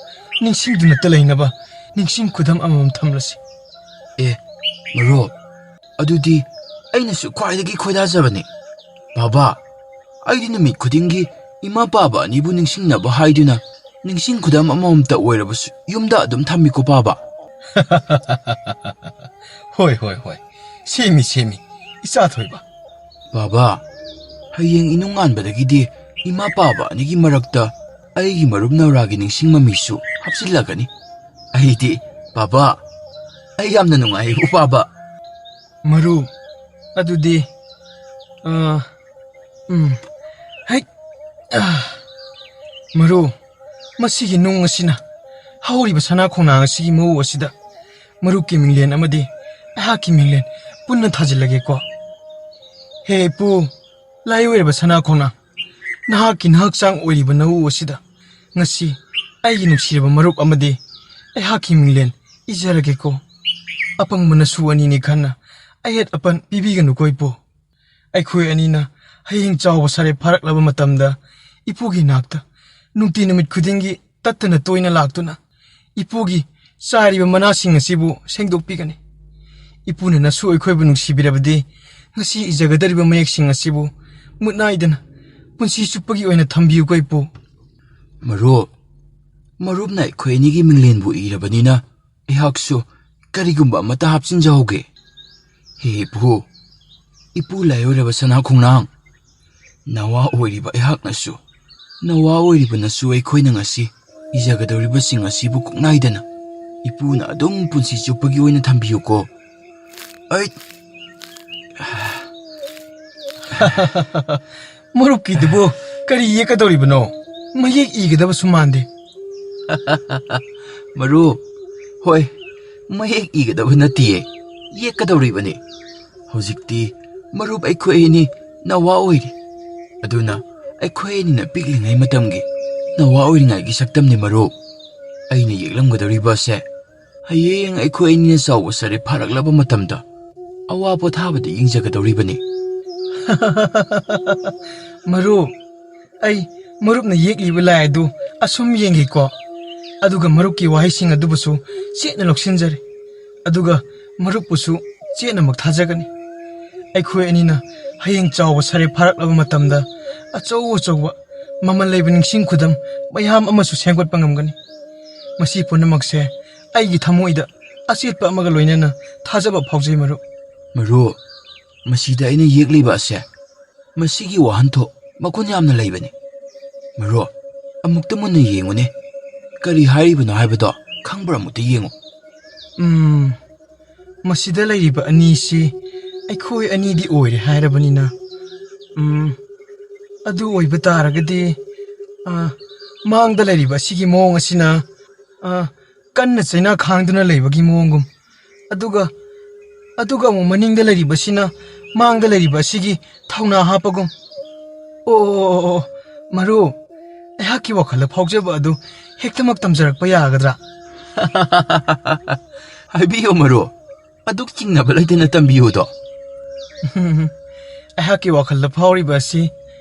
ꯅꯤꯡꯁꯤꯡꯗꯨꯅꯇ ꯂꯩꯅꯕ ꯅꯤꯡꯁꯤꯡ ꯈꯨꯗꯝ ꯑꯃꯃꯝ ꯊꯝꯂꯁꯤ꯫ ꯑꯦ, ꯃꯔꯨꯞ, ꯑꯗꯨꯗꯤ ꯑꯩꯅꯁꯨ ꯈ꯭ꯋꯥꯏꯗꯒꯤ ꯈꯣꯏꯗꯥꯖꯕꯅꯤ꯫ ꯕꯥꯕꯥ, ꯑꯩꯗꯤ ꯅꯨꯃꯤꯠ ꯈꯨꯗꯤꯡꯒꯤ ꯏꯃꯥ ꯄꯥꯕ ꯑꯅꯤꯕꯨ ꯅꯤꯡꯁꯤꯡꯅꯕ ꯍꯥꯏꯗꯨꯅ ꯅꯤꯡꯁꯤꯡ ꯈꯨꯗꯝ ꯑꯃꯃꯝꯇ ꯑꯣꯏꯔꯕꯁꯨ ꯌꯨꯝꯗ ꯑꯗꯨꯝ ꯊꯝꯃꯤꯀꯣ ꯄꯥꯕ꯫ ꯍꯣꯏ, ꯍꯣꯏ, ꯍꯣꯏ꯫ ꯁꯦꯝꯃꯤ, ꯁꯦꯝꯃꯤ, ꯏꯆꯥ ꯊꯣꯏꯕ꯫ ꯕꯥꯕꯥ, ꯍꯌꯦꯡ ꯏꯅꯨꯡꯉꯥꯟꯕꯗꯒꯤꯗꯤ ꯏꯃꯥ ꯄꯥꯕ ꯑꯅꯤꯒꯤ ꯃꯔꯛꯇ ꯑꯩꯒꯤ ꯃꯔꯨꯞ ꯅꯧꯔꯥꯒꯤ ꯅꯤꯡꯁꯤꯡ ꯃꯃꯤꯁꯨ ꯍꯥꯞꯆꯤꯜꯂꯒꯅꯤ꯫ ꯑꯩꯗꯤ, ꯕꯥꯕꯥ, ꯑꯩ ꯌꯥꯝꯅ ꯅꯨꯡꯉꯥꯏꯌꯦꯕꯨ, ꯕꯥꯕꯥ꯫ ꯃꯔꯨꯞ, ꯑꯗꯨꯗꯤ, ꯑ, ꯎꯝ, ꯍꯩ, ꯑ, ꯃꯔꯨꯞ, ꯃꯁꯤꯒꯤ ꯅꯨꯡ ꯑꯁꯤꯅ ꯍꯧꯔꯤꯕ ꯁꯅꯥ ꯈꯣꯡꯅꯥꯡ ꯑꯁꯤꯒꯤ ꯃꯎ ꯑꯁꯤꯗ ꯃꯔꯨꯞꯀꯤ ꯃꯤꯡꯂꯦꯟ ꯑꯃꯗꯤ ꯑꯩꯍꯥꯛꯀꯤ ꯃꯤꯡꯂꯦꯟ ꯄꯨꯟꯅ ꯊꯥꯖꯤꯜꯂꯒꯦꯀꯣ꯫ ꯍꯦ ꯏꯄꯨ, ꯂꯥꯏ ꯑꯣꯏꯔꯕ ꯁꯅꯥ ꯈꯣꯡꯅꯥꯡ, ꯅꯍꯥꯛꯀꯤ ꯅꯍꯥꯛꯆꯥꯡ ꯑꯣꯏꯔꯤꯕ ꯅꯎ ꯑꯁꯤꯗ ꯉꯁꯤ ꯑꯩꯒꯤ ꯅꯨꯡꯁꯤꯔꯕ ꯃꯔꯨꯞ ꯑꯃꯗꯤ ꯑꯩꯍꯥꯛꯀꯤ ꯃꯤꯡꯂꯦꯟ ꯏꯖꯔꯒꯦꯀꯣ꯫ ꯑꯄꯪꯕ ꯅꯁꯨ ꯑꯅꯤꯅꯤ ꯈꯟꯅ ꯑꯌꯦꯠ ꯑꯄꯟ ꯄꯤꯕꯤꯒꯅꯨꯀꯣ ꯏꯄꯨ꯫ ꯑꯩꯈꯣꯏ ꯑꯅꯤꯅ ꯍꯌꯦꯡ ꯆꯥꯎꯕ ꯁꯥꯔꯦ ꯐꯥꯔꯛꯂꯕ ꯃꯇꯝꯗ ꯏꯄꯨꯒꯤ ꯅꯥꯛꯇ ꯅꯨꯡꯇꯤ ꯅꯨꯃꯤꯠ ꯈꯨꯗꯤꯡꯒꯤ ꯇꯠꯇꯅ ꯇꯣꯏꯅ ꯂꯥꯛꯇꯨꯅ ꯏꯄꯨꯒꯤ ꯆꯥꯏꯔꯤꯕ ꯃꯅꯥꯁꯤꯡ ꯑꯁꯤꯕꯨ ꯁꯦꯡꯗꯣꯛꯄꯤꯒꯅꯤ꯫ ꯏꯄꯨꯅ ꯅꯁꯨ ꯑꯩꯈꯣꯏꯕꯨ ꯅꯨꯡꯁꯤꯕꯤꯔꯕꯗꯤ ꯉꯁꯤ ꯏꯖꯒꯗꯧꯔꯤꯕ ꯃꯌꯦꯛꯁꯤꯡ ꯑꯁꯤꯕꯨ ꯃꯨꯠ ꯅꯥꯏꯗꯅ ꯄꯨꯟꯁꯤ ꯆꯨꯞꯄꯒꯤ ꯑꯣꯏꯅ ꯊꯝꯕꯤꯌꯨꯀꯣ ꯏꯄꯨ꯫ ꯃꯔꯨꯞ, ꯃꯔꯨꯞꯅ ꯑꯩꯈꯣꯏ ꯑꯅꯤꯒꯤ ꯃꯤꯡꯂꯦꯟꯕꯨ ꯏꯔꯕꯅꯤꯅ ꯑꯩꯍꯥꯛꯁꯨ ꯀꯔꯤꯒꯨꯝꯕ ꯑꯃꯠꯇ ꯍꯥꯞꯆꯤꯟꯖꯍꯧꯒꯦ꯫ ꯍꯦ ꯏꯄꯨ, ꯏꯄꯨ ꯂꯥꯏꯑꯣꯏꯔꯕ ꯁꯅꯥ ꯈꯣꯡꯅꯥꯡ, ꯅꯋꯥ ꯑꯣꯏꯔꯤꯕ ꯑꯩꯍꯥꯛꯅꯁꯨ, ꯅꯋꯥ ꯑꯣꯏꯔꯤꯕ ꯅꯁꯨ ꯑꯩꯈꯣꯏꯅ ꯉꯁꯤ ꯏꯖꯒꯗꯧꯔꯤꯕꯁꯤꯡ ꯑꯁꯤꯕꯨ ꯀꯣꯛꯅꯥꯏꯗꯅ ꯏꯄꯨꯅ ꯑꯗꯨꯝ ꯄꯨꯟꯁꯤ ꯆꯨꯞꯄꯒꯤ ꯑꯣꯏꯅ ꯊꯝꯕꯤꯌꯨꯀꯣ꯫ ꯑꯩ ꯃꯔꯨꯞꯀꯤꯗꯨꯕꯨ ꯀꯔꯤ ꯌꯦꯛꯀꯗꯧꯔꯤꯕꯅꯣ? ꯃꯌꯦꯛ ꯏꯒꯗꯕꯁꯨ ꯃꯥꯟꯗꯦ꯫ ꯃꯔꯨꯞ, ꯍꯣꯏ, ꯃꯌꯦꯛ ꯏꯒꯗꯕ ꯅꯠꯇꯤꯌꯦ, ꯌꯦꯛꯀꯗꯧꯔꯤꯕꯅꯤ꯫ ꯍꯧꯖꯤꯛꯇꯤ ꯃꯔꯨꯞ ꯑꯩꯈꯣꯏ ꯑꯅꯤ ꯅꯋꯥ ꯑꯣꯏꯔꯤ꯫ ꯑꯗꯨꯅ ꯑꯩꯈꯣꯏ ꯑꯅꯤꯅ ꯄꯤꯛꯂꯤꯉꯩ ꯃꯇꯝꯒꯤ ꯅꯋꯥ ꯑꯣꯏꯔꯤꯉꯩꯒꯤ ꯁꯛꯇꯝꯅꯤ ꯃꯔꯨꯞ꯫ ꯑꯩꯅ ꯌꯦꯛꯂꯝꯒꯗꯧꯔꯤꯕ ꯑꯁꯦ ꯍꯌꯦꯡ ꯑꯩꯈꯣꯏ ꯑꯅꯤꯅ ꯆꯥꯎꯕ ꯁꯥꯔꯦ ꯐꯥꯔꯛꯂꯕ ꯃꯇꯝꯗ ꯑꯋꯥ ꯄꯣꯊꯥꯕꯗ ꯌꯦꯡꯖꯒꯗꯧꯔꯤꯕꯅꯤ꯫ ꯃꯔꯨꯞ, ꯑꯩ ꯃꯔꯨꯞꯅ ꯌꯦꯛꯂꯤꯕ ꯂꯥꯏ ꯑꯗꯨ ꯑꯁꯨꯝ ꯌꯦꯡꯒꯦꯀꯣ, ꯑꯗꯨꯒ ꯃꯔꯨꯞꯀꯤ ꯋꯥꯍꯩꯁꯤꯡ ꯑꯗꯨꯕꯨꯁꯨ ꯆꯦꯠꯅ ꯂꯧꯁꯤꯟꯖꯔꯦ, ꯑꯗꯨꯒ ꯃꯔꯨꯞꯄꯨꯁꯨ ꯆꯦꯠꯅꯃꯛ ꯊꯥꯖꯒꯅꯤ꯫ ꯑꯩꯈꯣꯏ ꯑꯅꯤꯅ ꯍꯌꯦꯡ ꯆꯥꯎꯕ ꯁꯥꯔꯦ ꯐꯥꯔꯛꯂꯕ ꯃꯇꯝꯗ ꯑꯆꯧ ꯑꯆꯧꯕ ꯃꯃꯜ ꯂꯩꯕ ꯅꯤꯡꯁꯤꯡ ꯈꯨꯗꯝ ꯃꯌꯥꯝ ꯑꯃꯁꯨ ꯁꯦꯝꯒꯠꯄ ꯉꯝꯒꯅꯤ꯫ ꯃꯁꯤ ꯄꯨꯝꯅꯃꯛꯁꯦ ꯑꯩꯒꯤ ꯊꯃꯣꯏꯗ ꯑꯆꯦꯠꯄ ꯑꯃꯒ ꯂꯣꯏꯅꯅ ꯊꯥꯖꯕ ꯐꯥꯎꯖꯩ, ꯃꯔꯨꯞ꯫ ꯃꯔꯨꯞ, ꯃꯁꯤꯗ ꯑꯩꯅ ꯌꯦꯛꯂꯤꯕ ꯑꯁꯦ, ꯃꯁꯤꯒꯤ ꯋꯥꯍꯟꯊꯣꯛ ꯃꯒꯨꯟ ꯌꯥꯝꯅ ꯂꯩꯕꯅꯤ꯫ ꯃꯔꯨꯞ, ꯑꯃꯨꯛꯇ ꯃꯨꯟꯅ ꯌꯦꯡꯉꯨꯅꯦ꯫ ꯀꯔꯤ ꯍꯥꯏꯔꯤꯕꯅꯣ ꯍꯥꯏꯕꯗꯣ ꯈꯪꯕ꯭ꯔꯥ? ꯑꯃꯨꯛꯇ ꯌꯦꯡꯉꯨ꯫ ꯎꯝ, ꯃꯁꯤꯗ ꯂꯩꯔꯤꯕ ꯑꯅꯤꯁꯤ ꯑꯩꯈꯣꯏ ꯑꯅꯤꯗꯤ ꯑꯣꯏꯔꯦ ꯍꯥꯏꯔꯕꯅꯤꯅ, ꯎꯝ, ꯑꯗꯨ ꯑꯣꯏꯕ ꯇꯥꯔꯒꯗꯤ, ꯑ, ꯃꯥꯡꯗ ꯂꯩꯔꯤꯕ ꯑꯁꯤꯒꯤ ꯃꯑꯣꯡ ꯑꯁꯤꯅ, ꯑ, ꯀꯟꯅ ꯆꯩꯅꯥ ꯈꯥꯡꯗꯨꯅ ꯂꯩꯕꯒꯤ ꯃꯑꯣꯡꯒꯨꯝ, ꯑꯗꯨꯒ, ꯑꯗꯨꯒ ꯑꯃꯨꯛ ꯃꯅꯤꯡꯗ ꯂꯩꯔꯤꯕꯁꯤꯅ ꯃꯥꯡꯗ ꯂꯩꯔꯤꯕ ꯑꯁꯤꯒꯤ ꯊꯧꯅꯥ ꯍꯥꯞꯄꯒꯨꯝ꯫ ꯑꯣ, ꯑꯣ, ꯑꯣ, ꯑꯣ, ꯃꯔꯨꯞ, ꯑꯩꯍꯥꯛꯀꯤ ꯋꯥꯈꯜꯗ ꯐꯥꯎꯖꯕ ꯑꯗꯨ ꯍꯦꯛꯇꯃꯛ ꯇꯝꯖꯔꯛꯄ ꯌꯥꯒꯗ꯭ꯔꯥ? ꯍꯥꯏꯕꯤꯌꯨ ꯃꯔꯨꯞ, ꯑꯗꯨꯛ ꯆꯤꯡꯅꯕ ꯂꯩꯇꯅ ꯇꯝꯕꯤꯌꯨꯗꯣ꯫ ꯑꯩꯍꯥꯛꯀꯤ ꯋꯥꯈꯜꯗ ꯐꯥꯎꯔꯤꯕ ꯑꯁꯤ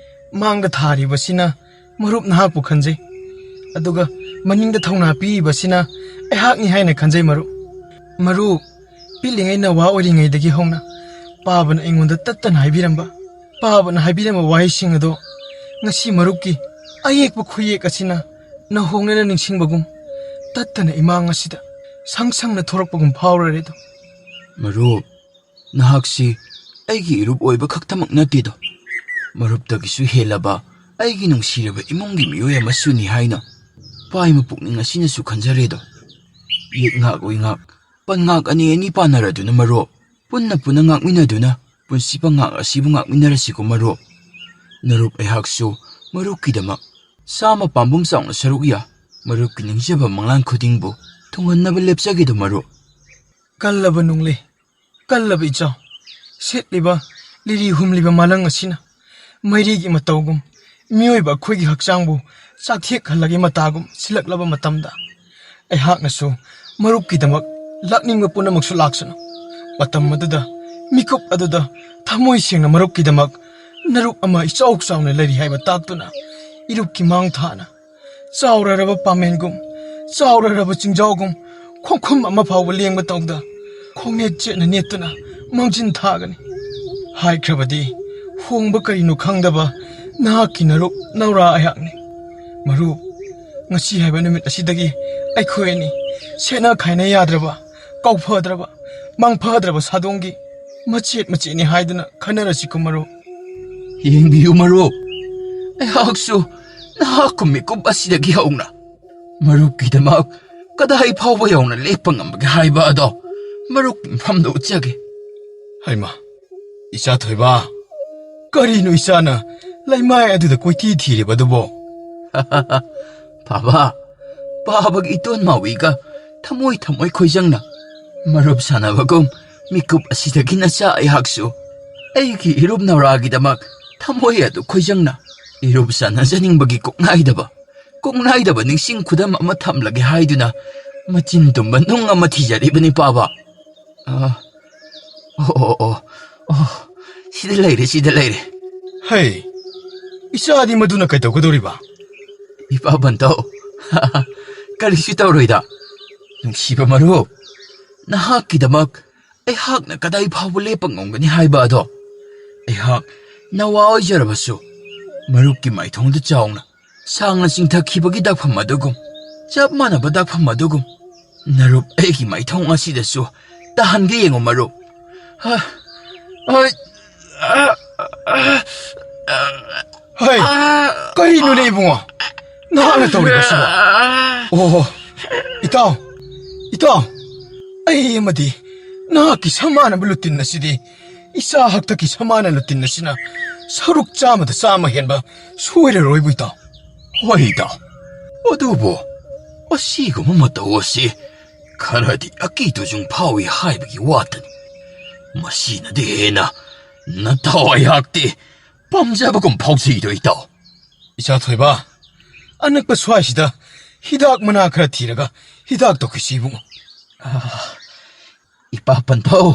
ꯃꯥꯡꯗ ꯊꯥꯔꯤꯕꯁꯤꯅ ꯃꯔꯨꯞ ꯅꯍꯥꯛꯄꯨ ꯈꯟꯖꯩ, ꯑꯗꯨꯒ ꯃꯅꯤꯡꯗ ꯊꯧꯅꯥ ꯄꯤꯔꯤꯕꯁꯤꯅ ꯑꯩꯍꯥꯛꯅꯤ ꯍꯥꯏꯅ ꯈꯟꯖꯩ, ꯃꯔꯨꯞ꯫ ꯃꯔꯨꯞ, ꯄꯤꯛꯂꯤꯉꯩ ꯅꯋꯥ ꯑꯣꯏꯔꯤꯉꯩꯗꯒꯤ ꯍꯧꯅ ꯄꯥꯕꯅ ꯑꯩꯉꯣꯟꯗ ꯇꯠꯇꯅ ꯍꯥꯏꯕꯤꯔꯝꯕ, ꯄꯥꯕꯅ ꯍꯥꯏꯕꯤꯔꯝꯕ ꯋꯥꯍꯩꯁꯤꯡ ꯑꯗꯣ ꯉꯁꯤ ꯃꯔꯨꯞꯀꯤ ꯑꯌꯦꯛꯄ ꯈꯨꯌꯦꯛ ꯑꯁꯤꯅ ꯅꯧꯍꯧꯅꯅ ꯅꯤꯡꯁꯤꯡꯕꯒꯨꯝ, ꯇꯠꯇꯅ ꯏꯃꯥꯡ ꯑꯁꯤꯗ ꯁꯪ ꯁꯪꯅ ꯊꯣꯔꯛꯄꯒꯨꯝ ꯐꯥꯎꯔꯔꯦꯗꯣ꯫ ꯃꯔꯨꯞ, ꯅꯍꯥꯛꯁꯤ ꯑꯩꯒꯤ ꯏꯔꯨꯞ ꯑꯣꯏꯕ ꯈꯛꯇꯃꯛ ꯅꯠꯇꯦꯗꯣ, ꯃꯔꯨꯞꯇꯒꯤꯁꯨ ꯍꯦꯜꯂꯕ ꯑꯩꯒꯤ ꯅꯨꯡꯁꯤꯔꯕ ꯏꯃꯨꯡꯒꯤ ꯃꯤꯑꯣꯏ ꯑꯃꯁꯨꯅꯤ ꯍꯥꯏꯅ ꯄꯥꯏꯃ ꯄꯨꯛꯅꯤꯡ ꯑꯁꯤꯅꯁꯨ ꯈꯟꯖꯔꯦꯗꯣ꯫ ꯌꯦꯠ ꯉꯥꯛ ꯑꯣꯏꯉꯥꯛ, ꯄꯟ ꯉꯥꯛ ꯑꯅꯤ ꯑꯅꯤ ꯄꯥꯟꯅꯔꯗꯨꯅ ꯃꯔꯨꯞ, ꯄꯨꯟꯅ ꯄꯨꯟꯅ ꯉꯥꯛꯃꯤꯟꯅꯗꯨꯅ ꯄꯨꯟꯁꯤ ꯄꯟꯉꯥꯛ ꯑꯁꯤꯕꯨ ꯉꯥꯛꯃꯤꯟꯅꯔꯁꯤꯀꯣ ꯃꯔꯨꯞ꯫ ꯅꯔꯨꯞ ꯑꯩꯍꯥꯛꯁꯨ ꯃꯔꯨꯞꯀꯤꯗꯃꯛ ꯆꯥꯝꯃ ꯄꯥꯝꯕꯨꯝ ꯆꯥꯎꯅ ꯁꯔꯨꯛ ꯌꯥ, ꯃꯔꯨꯞꯀꯤ ꯅꯤꯡꯖꯕ ꯃꯪꯂꯥꯟ ꯈꯨꯗꯤꯡꯕꯨ ꯊꯨꯡꯍꯟꯅꯕ ꯂꯦꯞꯆꯒꯦꯗꯣ ꯃꯔꯨꯞ꯫ ꯀꯜꯂꯕ ꯅꯨꯡꯂꯩ, ꯀꯜꯂꯕ ꯏꯆꯥꯎ, ꯁꯦꯠꯂꯤꯕ ꯂꯤꯔꯤ ꯍꯨꯝꯂꯤꯕ ꯃꯥꯂꯪ ꯑꯁꯤꯅ ꯃꯩꯔꯤꯒꯤ ꯃꯇꯧꯒꯨꯝ ꯃꯤꯑꯣꯏꯕ ꯑꯩꯈꯣꯏꯒꯤ ꯍꯛꯆꯥꯡꯕꯨ ꯆꯥꯛꯊꯦꯛꯍꯜꯂꯒꯦ ꯃꯇꯥꯒꯨꯝ ꯁꯤꯜꯂꯛꯂꯕ ꯃꯇꯝꯗ, ꯑꯩꯍꯥꯛꯅꯁꯨ ꯃꯔꯨꯞꯀꯤꯗꯃꯛ ꯂꯥꯛꯅꯤꯡꯕ ꯄꯨꯝꯅꯃꯛꯁꯨ ꯂꯥꯛꯁꯅꯨ꯫ ꯃꯇꯝ ꯑꯗꯨꯗ, ꯃꯤꯀꯨꯞ ꯑꯗꯨꯗ ꯊꯃꯣꯏ ꯁꯦꯡꯅ ꯃꯔꯨꯞꯀꯤꯗꯃꯛ ꯅꯔꯨꯞ ꯑꯃ ꯏꯆꯥꯎ ꯆꯥꯎꯅ ꯂꯩꯔꯤ ꯍꯥꯏꯕ ꯇꯥꯛꯇꯨꯅ, ꯏꯔꯨꯞꯀꯤ ꯃꯥꯡ ꯊꯥꯅ ꯆꯥꯎꯔꯔꯕ ꯄꯥꯃꯦꯟꯒꯨꯝ, ꯆꯥꯎꯔꯔꯕ ꯆꯤꯡꯖꯥꯎꯒꯨꯝ, ꯈꯣꯡꯐꯝ ꯑꯃ ꯐꯥꯎꯕ ꯂꯦꯡꯕ ꯇꯧꯗ, ꯈꯣꯡꯅꯦꯠ ꯆꯦꯠꯅ ꯅꯦꯠꯇꯨꯅ ꯃꯥꯡꯖꯤꯟ ꯊꯥꯒꯅꯤ꯫ ꯍꯥꯏꯈ꯭ꯔꯕꯗꯤ, ꯍꯣꯡꯕ ꯀꯔꯤꯅꯣ ꯈꯪꯗꯕ ꯅꯍꯥꯛꯀꯤ ꯅꯔꯨꯞ ꯅꯧꯔꯥ ꯑꯩꯍꯥꯛꯅꯤ꯫ ꯃꯔꯨꯞ, ꯉꯁꯤ ꯍꯥꯏꯕ ꯅꯨꯃꯤꯠ ꯑꯁꯤꯗꯒꯤ ꯑꯩꯈꯣꯏ ꯑꯅꯤ ꯁꯦꯠꯅ ꯈꯥꯏꯅ ꯌꯥꯗ꯭ꯔꯕ ꯄꯥꯎ ꯐꯗ꯭ꯔꯕ, ꯃꯪ ꯐꯗ꯭ꯔꯕ ꯁꯥꯗꯣꯡꯒꯤ ꯃꯆꯦꯠ ꯃꯆꯦꯠꯅꯤ ꯍꯥꯏꯗꯨꯅ ꯈꯟꯅꯔꯁꯤꯀꯣ ꯃꯔꯨꯞ꯫ ꯌꯦꯡꯕꯤꯌꯨ ꯃꯔꯨꯞ, ꯑꯩꯍꯥꯛꯁꯨ ꯅꯍꯥꯛꯀꯨꯝ ꯃꯤꯀꯨꯞ ꯑꯁꯤꯗꯒꯤ ꯍꯧꯅ ꯃꯔꯨꯞꯀꯤꯗꯃꯛ ꯀꯗꯥꯏ ꯐꯥꯎꯕ ꯌꯧꯅ ꯂꯦꯞꯄ ꯉꯝꯕꯒꯦ ꯍꯥꯏꯕ ꯑꯗꯣ ꯃꯔꯨꯞ ꯃꯐꯝꯗ ꯎꯠꯆꯒꯦ꯫ ꯍꯩꯃꯥ, ꯏꯆꯥ ꯊꯣꯏꯕ, ꯀꯔꯤꯅꯣ ꯏꯆꯥꯅ ꯂꯩꯃꯥꯏ ꯑꯗꯨꯗ ꯀꯣꯏꯊꯤ ꯊꯤꯔꯤꯕꯗꯨꯕꯣ? ꯄꯥꯕ, ꯄꯥꯕꯒꯤ ꯏꯇꯣꯟ ꯃꯥꯋꯤꯒ ꯊꯃꯣꯏ ꯊꯃꯣꯏ ꯈꯣꯏꯖꯪꯅ ꯃꯔꯨꯞ ꯁꯥꯟꯅꯕꯒꯨꯝ ꯃꯤꯀꯨꯞ ꯑꯁꯤꯗꯒꯤ ꯅꯆꯥ ꯑꯩꯍꯥꯛꯁꯨ ꯑꯩꯒꯤ ꯏꯔꯨꯞ ꯅꯧꯔꯥꯒꯤꯗꯃꯛ ꯊꯃꯣꯏ ꯑꯗꯨ ꯈꯣꯏꯖꯪꯅ ꯏꯔꯨꯞ ꯁꯥꯟꯅꯖꯅꯤꯡꯕꯒꯤ ꯀꯣꯛꯅꯥꯏꯗꯕ, ꯀꯣꯛꯅꯥꯏꯗꯕ ꯅꯤꯡꯁꯤꯡ ꯈꯨꯗꯝ ꯑꯃ ꯊꯝꯂꯒꯦ ꯍꯥꯏꯗꯨꯅ ꯃꯆꯤꯟ ꯇꯨꯝꯕ ꯅꯨꯡ ꯑꯃ ꯊꯤꯖꯔꯤꯕꯅꯤ ꯄꯥꯕ꯫ ꯑ, ꯑꯣ, ꯑꯣ, ꯑꯣ, ꯑꯣ, ꯁꯤꯗ ꯂꯩꯔꯦ, ꯁꯤꯗ ꯂꯩꯔꯦ꯫ ꯍꯩ, ꯏꯆꯥꯗꯤ ꯃꯗꯨꯅ ꯀꯩꯗꯧꯒꯗꯧꯔꯤꯕ? ꯏꯄꯥ ꯕꯟꯇꯧ, ꯀꯔꯤꯁꯨ ꯇꯧꯔꯣꯏꯗ꯫ ꯅꯨꯡꯁꯤꯕ ꯃꯔꯨꯞ, ꯅꯍꯥꯛꯀꯤꯗꯃꯛ ꯑꯩꯍꯥꯛꯅ ꯀꯗꯥꯏ ꯐꯥꯎꯕ ꯂꯦꯞꯄ ꯉꯝꯒꯅꯤ ꯍꯥꯏꯕ ꯑꯗꯣ ꯑꯩꯍꯥꯛ ꯅꯋꯥ ꯑꯣꯏꯖꯔꯕꯁꯨ ꯃꯔꯨꯞꯀꯤ ꯃꯥꯏꯊꯣꯡꯗ ꯆꯥꯎꯅ ꯁꯥꯡꯅ ꯆꯤꯡꯊꯈꯤꯕꯒꯤ ꯗꯥꯛꯐꯝ ꯑꯗꯨꯒꯨꯝ, ꯆꯞ ꯃꯥꯟꯅꯕ ꯗꯥꯛꯐꯝ ꯑꯗꯨꯒꯨꯝ ꯅꯔꯨꯞ ꯑꯩꯒꯤ ꯃꯥꯏꯊꯣꯡ ꯑꯁꯤꯗꯁꯨ ꯇꯥꯍꯟꯒꯦ ꯌꯦꯡꯉꯨ ꯃꯔꯨꯞ꯫ ꯍ, ꯍꯣꯏ, ꯑ, ꯑ, ꯑ, ꯍꯩ, ꯑ, ꯀꯔꯤꯅꯣꯅꯦ ꯏꯕꯨꯡꯉꯣ? ꯅꯍꯥꯛꯅ ꯇꯧꯔꯤꯕꯁꯤꯕꯣ? ꯑꯣꯍꯣ, ꯏꯇꯥꯎ, ꯏꯇꯥꯎ, ꯑꯩ ꯑꯃꯗꯤ ꯅꯍꯥꯛꯀꯤ ꯁꯃꯥꯟꯅꯕ ꯂꯨꯇꯤꯟ ꯑꯁꯤꯗꯤ ꯏꯆꯥ ꯍꯥꯛꯇꯛꯀꯤ ꯁꯃꯥꯟꯅ ꯂꯨꯇꯤꯟ ꯑꯁꯤꯅ ꯁꯔꯨꯛ ꯆꯥꯝꯃꯗ ꯆꯥꯝꯃ ꯍꯦꯟꯕ ꯁꯣꯏꯔꯔꯣꯏꯕꯨ ꯏꯇꯥꯎ꯫ ꯍꯣꯏ ꯏꯇꯥꯎ, ꯑꯗꯨꯕꯨ ꯑꯁꯤꯒꯨꯝꯕ ꯃꯇꯧ ꯑꯁꯤ ꯈꯔꯗꯤ ꯑꯀꯤ ꯇꯨꯖꯨꯡ ꯐꯥꯎꯏ ꯍꯥꯏꯕꯒꯤ ꯋꯥꯇꯅꯤ꯫ ꯃꯁꯤꯅꯗꯤ ꯍꯦꯟꯅ ꯅꯊꯋꯥꯏ ꯍꯥꯛꯇꯦ ꯄꯥꯝꯖꯕꯒꯨꯝ ꯐꯥꯎꯖꯩꯗꯣ ꯏꯇꯥꯎ꯫ ꯏꯆꯥ ꯊꯣꯏꯕ, ꯑꯅꯛꯄ ꯁ꯭ꯋꯥꯏꯁꯤꯗ ꯍꯤꯗꯥꯛ ꯃꯅꯥ ꯈꯔ ꯊꯤꯔꯒ ꯍꯤꯗꯥꯛ ꯇꯧꯈꯤꯁꯤ ꯏꯕꯨꯡꯉꯣ꯫ ꯑ, ꯏꯄꯥ ꯄꯟꯊꯧ,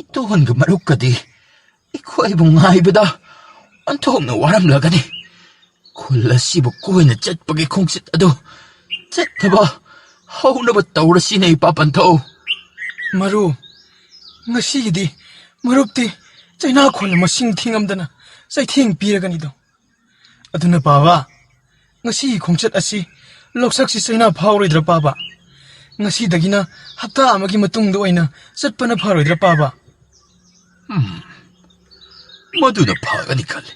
ꯏꯇꯣꯟꯒ ꯃꯔꯨꯞꯀꯗꯤ ꯑꯩꯈꯣꯏꯕꯨ ꯉꯥꯏꯕꯗ ꯑꯣꯟꯊꯣꯛꯅ ꯋꯥꯔꯝꯂꯒꯅꯤ꯫ ꯈꯨꯜ ꯑꯁꯤꯕꯨ ꯀꯣꯏꯅ ꯆꯠꯄꯒꯤ ꯈꯣꯡꯆꯠ ꯑꯗꯨ ꯆꯠꯅꯕ ꯍꯧꯅꯕ ꯇꯧꯔꯁꯤꯅꯦ ꯏꯄꯥ ꯄꯟꯊꯧ꯫ ꯃꯔꯨꯞ, ꯉꯁꯤꯒꯤꯗꯤ ꯃꯔꯨꯞꯇꯤ ꯆꯩꯅꯥꯈꯣꯟꯅ ꯃꯁꯤꯡ ꯊꯤꯉꯝꯗꯅ ꯆꯩꯊꯦꯡ ꯄꯤꯔꯒꯅꯤꯗꯣ꯫ ꯑꯗꯨꯅ ꯄꯥꯕ, ꯉꯁꯤꯒꯤ ꯈꯣꯡꯆꯠ ꯑꯁꯤ ꯂꯧꯁꯛꯁꯤ ꯆꯩꯅꯥ ꯐꯥꯎꯔꯣꯏꯗ꯭ꯔꯥ ꯄꯥꯕ? ꯉꯁꯤꯗꯒꯤꯅ ꯍꯞꯇꯥ ꯑꯃꯒꯤ ꯃꯇꯨꯡꯗ ꯑꯣꯏꯅ ꯆꯠꯄꯅ ꯐꯔꯣꯏꯗ꯭ꯔꯥ, ꯄꯥꯕ? ꯎꯝ, ꯃꯗꯨꯅ ꯐꯒꯅꯤ ꯈꯜꯂꯤ꯫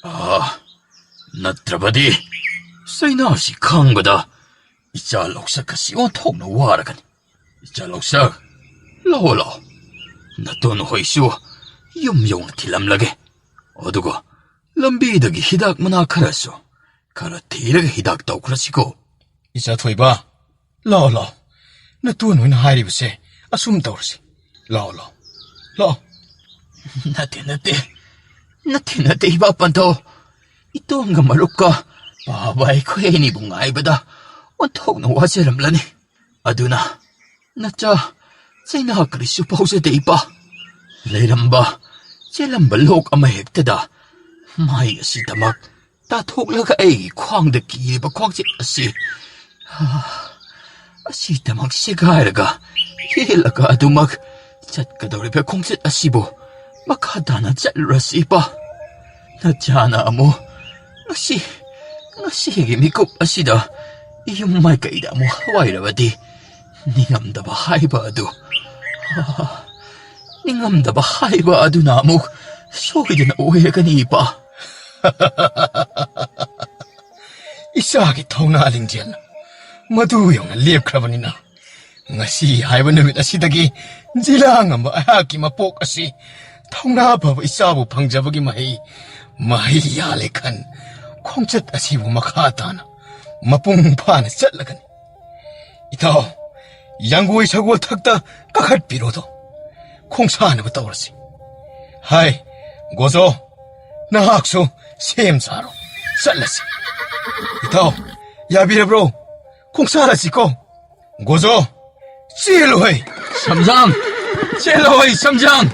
ꯑꯥ, ꯅꯠꯇ꯭ꯔꯕꯗꯤ ꯆꯩꯅꯥꯁꯤ ꯈꯪꯕꯗ ꯏꯆꯥ ꯂꯧꯁꯛ ꯑꯁꯤ ꯑꯣꯟꯊꯣꯛꯅ ꯋꯥꯔꯒꯅꯤ꯫ ꯏꯆꯥ ꯂꯧꯁꯛ, ꯂꯥꯛꯑꯣ, ꯂꯥꯛꯑꯣ꯫ ꯅꯇꯣꯟ ꯍꯣꯏꯁꯨ ꯌꯨꯝ ꯌꯧꯅ ꯊꯤꯜꯂꯝꯂꯒꯦ꯫ ꯑꯗꯨꯒ ꯂꯝꯕꯤꯗꯒꯤ ꯍꯤꯗꯥꯛ ꯃꯅꯥ ꯈꯔꯁꯨ ꯈꯔ ꯊꯤꯔꯒ ꯍꯤꯗꯥꯛ ꯇꯧꯈ꯭ꯔꯁꯤꯀꯣ꯫ ꯏꯆꯥ ꯊꯣꯏꯕ, ꯂꯥꯛꯑꯣ, ꯂꯥꯛꯑꯣ꯫ ꯅꯇꯣꯟ ꯍꯣꯏꯅ ꯍꯥꯏꯔꯤꯕꯁꯦ ꯑꯁꯨꯝ ꯇꯧꯔꯁꯤ꯫ ꯂꯥꯛꯑꯣ, ꯂꯥꯛꯑꯣ, ꯂꯥꯛꯑꯣ꯫ ꯅꯠꯇꯦ, ꯅꯠꯇꯦ꯫ ꯅꯠꯇꯦ, ꯅꯠꯇꯦ, ꯏꯄꯥ ꯄꯟꯊꯧ꯫ ꯏꯇꯣꯝꯒ ꯃꯔꯨꯞꯀ ꯄꯥꯕ ꯑꯩꯈꯣꯏ ꯑꯅꯤꯕꯨ ꯉꯥꯏꯕꯗ ꯑꯣꯟꯊꯣꯛꯅ ꯋꯥꯖꯔꯝꯂꯅꯤ꯫ ꯑꯗꯨꯅ ꯅꯆꯥ ꯆꯩꯅꯥ ꯀꯔꯤꯁꯨ ꯐꯥꯎꯖꯗꯦ, ꯏꯄꯥ꯫ ꯂꯩꯔꯝꯕ ꯆꯦꯜꯂꯝꯕ ꯂꯣꯛ ꯑꯃ ꯍꯦꯛꯇꯗ ꯃꯥꯏ ꯑꯁꯤꯗꯃꯛ ꯇꯥꯊꯣꯛꯂꯒ ꯑꯩꯒꯤ ꯈ꯭ꯋꯥꯡꯗ ꯀꯤꯔꯤꯕ ꯈ꯭ꯋꯥꯡꯆꯠ ꯑꯁꯤ, ꯑꯥ, ꯑꯁꯤꯗꯃꯛ ꯁꯦꯒꯥꯏꯔꯒ ꯌꯦꯜꯂꯒ ꯑꯗꯨꯃꯛ ꯆꯠꯀꯗꯧꯔꯤꯕ ꯈꯣꯡꯆꯠ ꯑꯁꯤꯕꯨ ꯃꯈꯥ ꯇꯥꯅ ꯆꯠꯂꯨꯔꯁꯤ, ꯏꯄꯥ꯫ ꯅꯆꯥꯅ ꯑꯃꯨꯛ ꯉꯁꯤ, ꯉꯁꯤꯒꯤ ꯃꯤꯀꯨꯞ ꯑꯁꯤꯗ ꯌꯨꯝ ꯃꯥꯏꯀꯩꯗ ꯑꯃꯨꯛ ꯍꯋꯥꯏꯔꯕꯗꯤ ꯅꯤꯡꯉꯝꯗꯕ ꯍꯥꯏꯕ ꯑꯗꯨ, ꯑꯥ, ꯅꯤꯡꯉꯝꯗꯕ ꯍꯥꯏꯕ ꯑꯗꯨꯅ ꯑꯃꯨꯛ ꯁꯣꯏꯗꯅ ꯑꯣꯏꯔꯒꯅꯤ, ꯏꯄꯥ꯫ ꯏꯆꯥꯒꯤ ꯊꯧꯅꯥ ꯂꯤꯡꯖꯦꯜ ꯃꯗꯨ ꯌꯧꯅ ꯂꯦꯞꯈ꯭ꯔꯕꯅꯤꯅ, ꯉꯁꯤ ꯍꯥꯏꯕ ꯅꯨꯃꯤꯠ ꯑꯁꯤꯗꯒꯤ ꯖꯤꯂꯥ ꯉꯝꯕ ꯑꯩꯍꯥꯛꯀꯤ ꯃꯄꯣꯛ ꯑꯁꯤ ꯊꯧꯅꯥ ꯐꯕ ꯏꯆꯥꯕꯨ ꯐꯪꯖꯕꯒꯤ ꯃꯍꯩ, ꯃꯍꯩ ꯌꯥꯜꯂꯦ ꯈꯟ ꯈꯣꯡꯆꯠ ꯑꯁꯤꯕꯨ ꯃꯈꯥ ꯇꯥꯅ ꯃꯄꯨꯡ ꯐꯥꯅ ꯆꯠꯂꯒꯅꯤ꯫ ꯏꯇꯥꯎ, ꯌꯥꯡꯒꯣꯏ ꯁꯒꯣꯜ ꯊꯛꯇ ꯀꯥꯈꯠꯄꯤꯔꯣꯗꯣ꯫ ꯈꯣꯡꯁꯥꯟꯅꯕ ꯇꯧꯔꯁꯤ꯫ ꯍꯥꯏ, ꯒꯣꯖꯣ, ꯅꯍꯥꯛꯁꯨ ꯁꯦꯝ ꯁꯥꯔꯣ꯫ ꯆꯠꯂꯁꯤ꯫ ꯏꯇꯥꯎ, ꯌꯥꯕꯤꯔꯕ꯭ꯔꯣ? ꯈꯣꯡꯁꯥꯜꯂꯁꯤꯀꯣ꯫ ꯒꯣꯖꯣ, ꯆꯦꯜꯂꯨ ꯍꯩ꯫ ꯁꯝꯖꯥꯡ, ꯆꯦꯜꯂꯨ ꯍꯩ, ꯁꯝꯖꯥꯡ꯫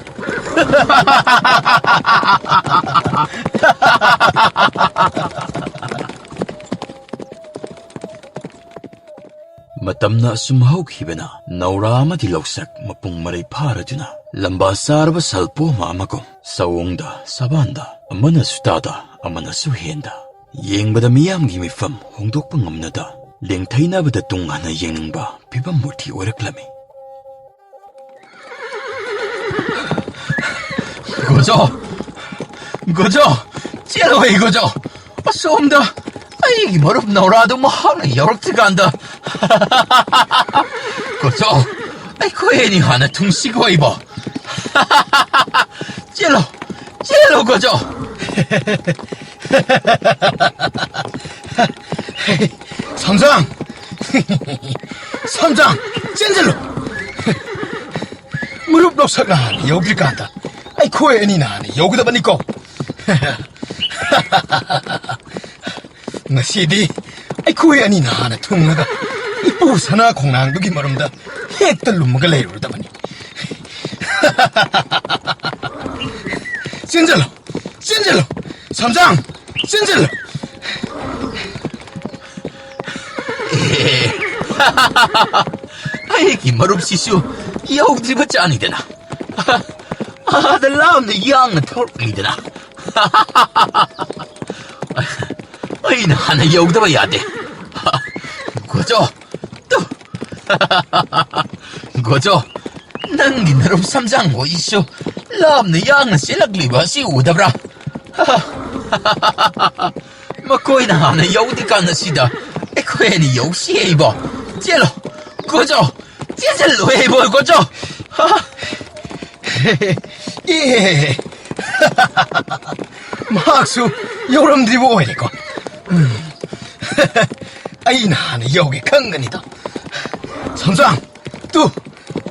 ꯃꯇꯝꯅ ꯑꯁꯨꯝ ꯍꯧꯈꯤꯕꯅ ꯅꯧꯔꯥ ꯑꯃꯗꯤ ꯂꯧꯁꯛ ꯃꯄꯨꯡ ꯃꯔꯩ ꯐꯥꯔꯗꯨꯅ ꯂꯝꯕꯥ ꯆꯥꯔꯕ ꯁꯜꯄꯣꯃ ꯑꯃꯒꯨꯝ ꯆꯥꯋꯣꯡꯗ ꯁꯕꯥꯟꯗ ꯑꯃꯅꯁꯨ ꯇꯥꯗ ꯑꯃꯅꯁꯨ ꯍꯦꯟꯗ ꯌꯦꯡꯕꯗ ꯃꯤꯌꯥꯝꯒꯤ ꯃꯤꯐꯝ ꯍꯣꯡꯗꯣꯛꯄ ꯉꯝꯅꯗ ꯂꯦꯡꯊꯩꯅꯕꯗ ꯇꯨꯡ ꯍꯟꯅ ꯌꯦꯡꯅꯤꯡꯕ ꯐꯤꯕꯝ ꯃꯨꯔꯇꯤ ꯑꯣꯏꯔꯛꯂꯝꯃꯤ꯫ ꯒꯣꯖꯣ! ꯒꯣꯖꯣ! ꯆꯦꯜꯂꯣ ꯑꯩ, ꯒꯣꯖꯣ! ꯑꯁꯣꯝꯗ ꯑꯩꯒꯤ ꯃꯔꯨꯞ ꯅꯧꯔꯥꯗꯨ ꯃꯍꯥꯛꯅ ꯌꯧꯔꯛꯇ꯭ꯔꯤꯀꯥꯟꯗ꯫ ꯒꯣꯖꯣ! ꯑꯩꯈꯣꯏ ꯑꯅꯤ ꯍꯥꯟꯅ ꯊꯨꯡꯁꯤꯀꯣ ꯏꯕꯣ꯫ ꯆꯦꯜꯂꯣ! ꯆꯦꯜꯂꯣ, ꯒꯣꯖꯣ! ꯁꯝꯖꯥꯡ! ꯁꯝꯖꯥꯡ! ꯆꯦꯟꯁꯤꯜꯂꯨ! ꯃꯔꯨꯞ ꯂꯧꯁꯛꯅ ꯍꯥꯟꯅ ꯌꯧꯗ꯭ꯔꯤꯀꯥꯟꯗ ꯑꯩꯈꯣꯏ ꯑꯅꯤꯅ ꯍꯥꯟꯅ ꯌꯧꯒꯗꯕꯅꯤꯀꯣ꯫ ꯉꯁꯤꯗꯤ ꯑꯩꯈꯣꯏ ꯑꯅꯤꯅ ꯍꯥꯟꯅ ꯊꯨꯡꯂꯒ ꯏꯄꯨ ꯁꯅꯥ ꯈꯣꯡꯅꯥꯡꯗꯨꯒꯤ ꯃꯔꯨꯝꯗ ꯍꯦꯛꯇ ꯂꯨꯝꯃꯒ ꯂꯩꯔꯨꯔꯗꯕꯅꯤ꯫ ꯆꯦꯟꯁꯤꯜꯂꯣ! ꯆꯦꯟꯁꯤꯜꯂꯣ! ꯁꯝꯖꯥꯡ! ꯆꯦꯟꯁꯤꯜꯂꯣ! ꯑꯦ, ꯑꯩꯒꯤ ꯃꯔꯨꯞꯁꯤꯁꯨ ꯌꯧꯗ꯭ꯔꯤꯕ ꯆꯥꯅꯤꯗꯅ꯫ ꯑꯥꯗ ꯂꯥꯞꯅ ꯌꯥꯡꯅ ꯊꯧꯔꯛꯂꯤꯗꯅ꯫ ꯑꯩꯅ ꯍꯥꯟꯅ ꯌꯧꯗꯕ ꯌꯥꯗꯦ꯫ ꯒꯣꯖꯣ, ꯇꯨ꯫ ꯒꯣꯖꯣ, ꯅꯪꯒꯤ ꯅꯔꯨꯞ ꯁꯝꯖꯥꯡ ꯍꯣꯏꯁꯨ ꯂꯥꯞꯅ ꯌꯥꯡꯅ ꯆꯦꯜꯂꯛꯂꯤꯕ ꯑꯁꯤ ꯎꯗꯕ꯭ꯔꯥ? ꯃꯈꯣꯏꯅ ꯍꯥꯟꯅ ꯌꯧꯗ꯭ꯔꯤꯀꯥꯟꯗ ꯁꯤꯗ ꯑꯩꯈꯣꯏ ꯑꯅꯤ ꯌꯧꯁꯤ ꯍꯥꯏꯕꯣ꯫ ꯆꯦꯜꯂꯣ, ꯒꯣꯖꯣ, ꯆꯦꯟꯁꯤꯜꯂꯣ ꯍꯥꯏꯕꯣ, ꯒꯣꯖꯣ꯫ ꯑꯦ, ꯃꯍꯥꯛꯁꯨ ꯌꯧꯔꯝꯗ꯭ꯔꯤꯕ ꯑꯣꯏꯔꯦꯀꯣ꯫ ꯎꯝ꯫ ꯑꯩꯅ ꯍꯥꯟꯅ ꯌꯧꯒꯦ ꯈꯪꯒꯅꯤꯗꯣ꯫ ꯁꯝꯖꯥꯡ, ꯇꯨ,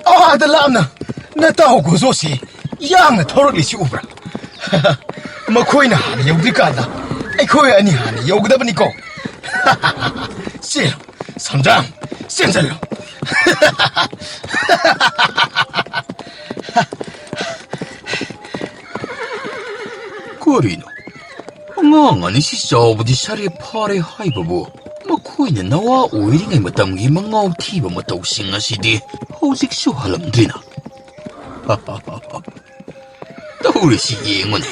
ꯑꯥꯗ ꯂꯥꯞꯅ ꯅꯇꯥꯎ ꯒꯣꯖꯣꯁꯤ ꯌꯥꯡꯅ ꯊꯧꯔꯛꯂꯤꯁꯤ ꯎꯕ꯭ꯔꯥ? ꯃꯈꯣꯏꯅ ꯍꯥꯟꯅ ꯌꯧꯗ꯭ꯔꯤꯀꯥꯟꯗ ꯑꯩꯈꯣꯏ ꯑꯅꯤ ꯍꯥꯟꯅ ꯌꯧꯒꯗꯕꯅꯤꯀꯣ꯫ ꯆꯦꯜꯂꯣ, ꯁꯝꯖꯥꯡ, ꯆꯦꯟꯁꯤꯜꯂꯣ꯫ ꯀꯔꯤꯅꯣ? ꯑꯉꯥꯡ ꯑꯅꯤꯁꯤ ꯆꯥꯎꯕꯗꯤ ꯁꯥꯔꯦ ꯐꯥꯔꯦ ꯍꯥꯏꯕꯕꯨ, ꯃꯈꯣꯏꯅ ꯅꯋꯥ ꯑꯣꯏꯔꯤꯉꯩ ꯃꯇꯝꯒꯤ ꯃꯉꯥꯎ ꯊꯤꯕ ꯃꯇꯧꯁꯤꯡ ꯑꯁꯤꯗꯤ ꯍꯧꯖꯤꯛꯁꯨ ꯍꯜꯂꯝꯗ꯭ꯔꯤꯅ꯫ ꯇꯧꯔꯤꯁꯤ ꯌꯦꯡꯉꯨꯅꯦ꯫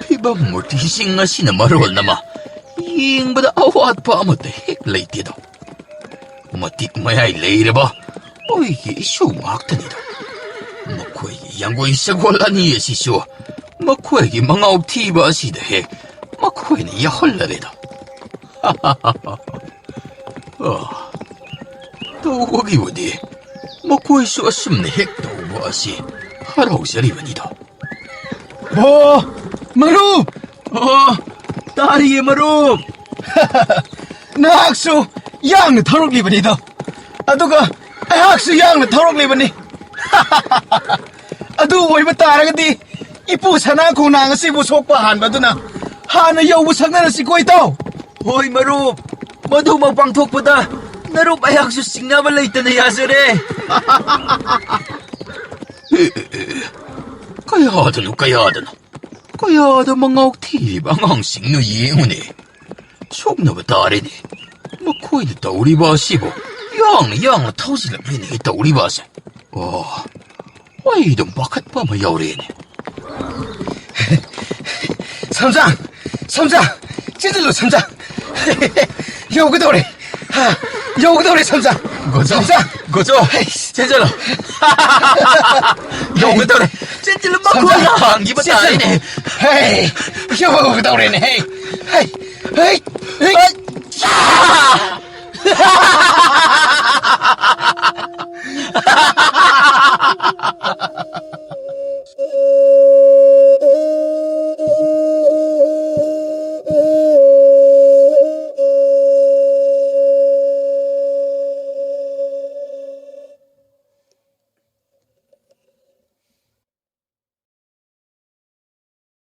ꯐꯤꯕꯝ ꯃꯨꯔꯇꯤꯁꯤꯡ ꯑꯁꯤꯅ ꯃꯔꯣꯜ ꯑꯃ ꯌꯦꯡꯕꯗ ꯑꯋꯥꯠꯄ ꯑꯃꯠꯇ ꯍꯦꯛ ꯂꯩꯇꯦꯗꯣ꯫ ꯃꯇꯤꯛ ꯃꯌꯥꯏ ꯂꯩꯔꯕ ꯑꯩꯒꯤ ꯏꯁꯨ ꯉꯥꯛꯇꯅꯤꯗꯣ꯫ ꯃꯈꯣꯏꯒꯤ ꯌꯥꯡꯒꯣꯏ ꯁꯒꯣꯜ ꯑꯅꯤ ꯑꯁꯤꯁꯨ ꯃꯈꯣꯏꯒꯤ ꯃꯉꯥꯎ ꯊꯤꯕ ꯑꯁꯤꯗ ꯍꯦꯛ ꯃꯈꯣꯏꯅ ꯌꯥꯎꯍꯜꯂꯔꯦꯗꯣ꯫ ꯑꯥ, ꯇꯧꯕꯒꯤꯕꯨꯗꯤ ꯃꯈꯣꯏꯁꯨ ꯑꯁꯨꯝꯅ ꯍꯦꯛ ꯇꯧꯕ ꯑꯁꯤ ꯍꯔꯥꯎꯖꯔꯤꯕꯅꯤꯗꯣ꯫ ꯑꯣ, ꯃꯔꯨꯞ! ꯑꯣ, ꯇꯥꯔꯤꯌꯦ, ꯃꯔꯨꯞ! ꯅꯍꯥꯛꯁꯨ ꯌꯥꯡꯅ ꯊꯧꯔꯛꯂꯤꯕꯅꯤꯗꯣ꯫ ꯑꯗꯨꯒ ꯑꯩꯍꯥꯛꯁꯨ ꯌꯥꯡꯅ ꯊꯧꯔꯛꯂꯤꯕꯅꯤ꯫ ꯑꯗꯨ ꯑꯣꯏꯕ ꯇꯥꯔꯒꯗꯤ ꯏꯄꯨ ꯁꯅꯥ ꯈꯣꯡꯅꯥꯡ ꯑꯁꯤꯕꯨ ꯁꯣꯛꯄ ꯍꯥꯟꯕꯗꯨꯅ ꯍꯥꯟꯅ ꯌꯧꯕ ꯁꯛꯅꯔꯁꯤꯀꯣ, ꯏꯇꯥꯎ꯫ ꯍꯣꯏ, ꯃꯔꯨꯞ, ꯃꯗꯨꯃꯛ ꯄꯥꯡꯊꯣꯛꯄꯗ ꯅꯔꯨꯞ ꯑꯩꯍꯥꯛꯁꯨ ꯆꯤꯡꯅꯕ ꯂꯩꯇꯅ ꯌꯥꯖꯔꯦ꯫ ꯑꯦ, ꯑꯦ, ꯑꯦ, ꯀꯌꯥꯗꯅꯣ, ꯀꯌꯥꯗꯅꯣ? ꯀꯌꯥꯗ ꯃꯉꯥꯎ ꯊꯤꯔꯤꯕ ꯑꯉꯥꯡꯁꯤꯡꯅꯣ ꯌꯦꯡꯉꯨꯅꯦ꯫ ꯁꯣꯛꯅꯕ ꯇꯥꯔꯦꯅꯦ꯫ ꯃꯈꯣꯏꯅ ꯇꯧꯔꯤꯕ ꯑꯁꯤꯕꯨ ꯌꯥꯡꯅ ꯌꯥꯡꯅ ꯊꯧꯖꯤꯜꯂꯛꯂꯦꯅꯦ ꯇꯧꯔꯤꯕ ꯑꯁꯦ꯫ ꯑꯣ, ꯑꯩ ꯑꯗꯨꯝ ꯄꯥꯈꯠꯄ ꯑꯃ ꯌꯥꯎꯔꯦꯅꯦ꯫ ꯁꯝꯖꯥꯡ! ꯁꯝꯖꯥꯡ! ꯆꯦꯟꯁꯤꯜꯂꯨ, ꯁꯝꯖꯥꯡ! ꯌꯧꯒꯗꯧꯔꯦ! ꯍꯥ, ꯌꯧꯒꯗꯧꯔꯦ, ꯁꯝꯖꯥꯡ! ꯒꯣꯆꯧ! ꯁꯝꯖꯥꯡ! ꯒꯣꯆꯧ! ꯍꯩꯁ! ꯆꯦꯟꯁꯤꯜꯂꯨ! ꯌꯧꯒꯗꯧꯔꯦ! ꯆꯦꯟꯁꯤꯜꯂꯨ, ꯁꯝꯖꯥꯡ! ꯃꯈꯣꯏꯅ ꯍꯥꯡꯈꯤꯕ ꯆꯦꯟꯁꯤꯜꯂꯨ! ꯇꯥꯔꯦꯅꯦ! ꯍꯩ! ꯌꯧꯒꯗꯧꯔꯦꯅꯦ! ꯍꯩ! ꯍꯩ! ꯍꯩ! ꯍꯩ! ꯍꯩ!